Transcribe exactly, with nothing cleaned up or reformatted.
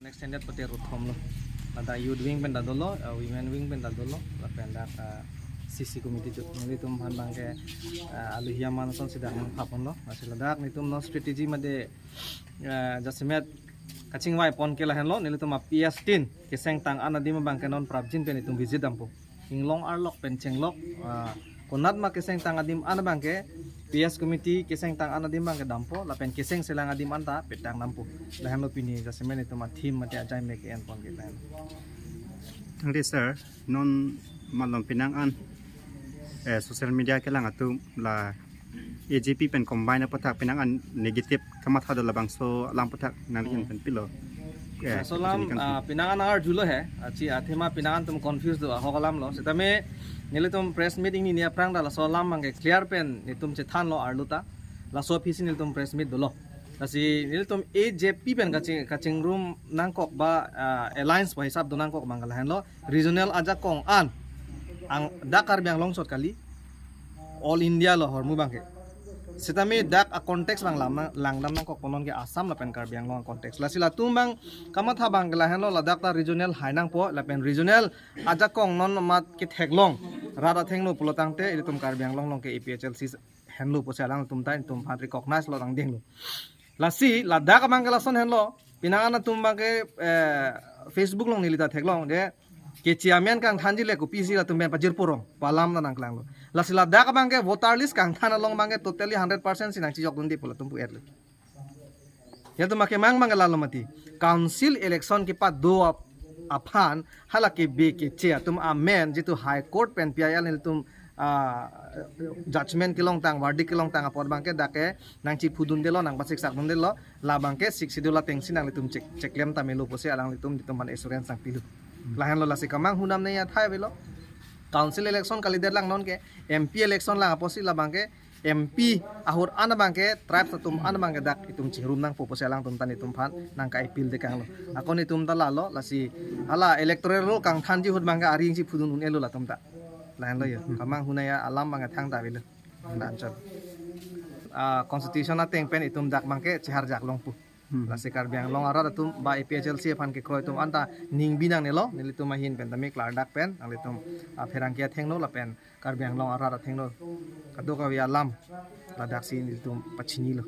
Extended pate ruthom lo. Ada youth wing pen ta dolo, uh, women wing pen ta dolo, lapen dak, uh, C C committee chot. Nelitum aphan abangke, uh, aluhia manson sidak mangphapon lo. Lasi ladak nelitum non strategy mate, uh, jasemet kachingvai pon ke lahenlo, nelitum a P S tin keseng tang-an adim abangke non prapjin pen itum visit dampo. Inglong arlok pen chenglok, ah, konat ma keseng tang adim an abangke, P S committee keseng tang-an adim abangke dampo, lapen keseng selang adim anta petang dampo. Lahenlo pini jasemet itum a theme mate ajai mek en pon ke lahen. Thank you, sir. Non malom pinang an, eh, social media kelang atum la A J P pen combine aputhak pinang an negative kamatha do labangso alam aputhak nangli Hmm. pen pilo. Eh, Laso alam, kachini kan ah, pinang an arjulo he, achi athema pinang an atum confuse do ahok alam lo. Sitame nelitum press meet ingni ni aphrang ta laso alam abangke clear pen nelitum chethanlo arlo ta. Laso aphisi nelitum press meet dolo. Lasi nelitum A J P pen kaching, kachingrum nangkok ba, ah, alliance ba hisap do nangkok abang ke lahenlo. Regional ajakong an, ang dak Karbi Anglong chot kali, all India lo ahormu abangke. Sitame dak a context abang lam, langdam nangkok pon non ke Assam lapen Karbi Anglong a context. Lasi latum abang kamatha abangke lahenlo, ladak ta regional hai nangpo, lapen regional ajakong non mat ketheklong rat athengno pulo tangte, ilitum Karbi Anglong along ke A P H L C henlo pusi alangtum ta, itum aphan recognize lo tangdenglo. Lasi ladak abangke lason henlo, pinang an atum abangke, eh, Facebook along neli ta theklong je, keche amen kangthanji le kopisi latum pen pajirpo rong, pu alam ta nangklanglo. Lasi ladak abangke voter list kangthan along abangke totally hundred percent si nangchijokdunde pu latum pu-etlo. Yatu make mang mang lalo mati. Council election kepado ap-, aphan hala kebe keche atum amen jitu High Court pen P I L nelitum, ah, judgment kelongtang, verdict kelongtang apot abangke dak ke nangchiphudundelo, nangpasiksakdundelo, la abangke Sixth Schedule atengsi nanglitum chek, cheklem ta melo pusi alanglitum nelitum aphan assurance nangpilo. Lahenlo, lasi kamanghunam ne athai avelo. Council election kalidet lang non ke, M P election lang apotsi la abangke M P ahut an abangke tribes atum an abangke dak itum chingrum nangpo pusi alangtum ta nelitum aphan nangka-appeal tekanglo. Ako nelitum ta lalo, lasi hala electoral roll kangthanji ahut abangke aring chiphudun un-elo latum ta. Lahenlo yo. Kamanghunam alam abangke thangta avelo. Anchot. Ah, constitution ateng pen itum dak abangke cheharjak longpo. Hmm. Lasi Karbi Anglong arat atum ba A P H L C aphan kekroi atum anta ningbi nangnelo, nelitum ahin pen tame klardak pen, nanglitum, ah, pherangke athengno lapen Karbi Anglong arat athengno kadokave alam ladaksi nelitum pachinilo.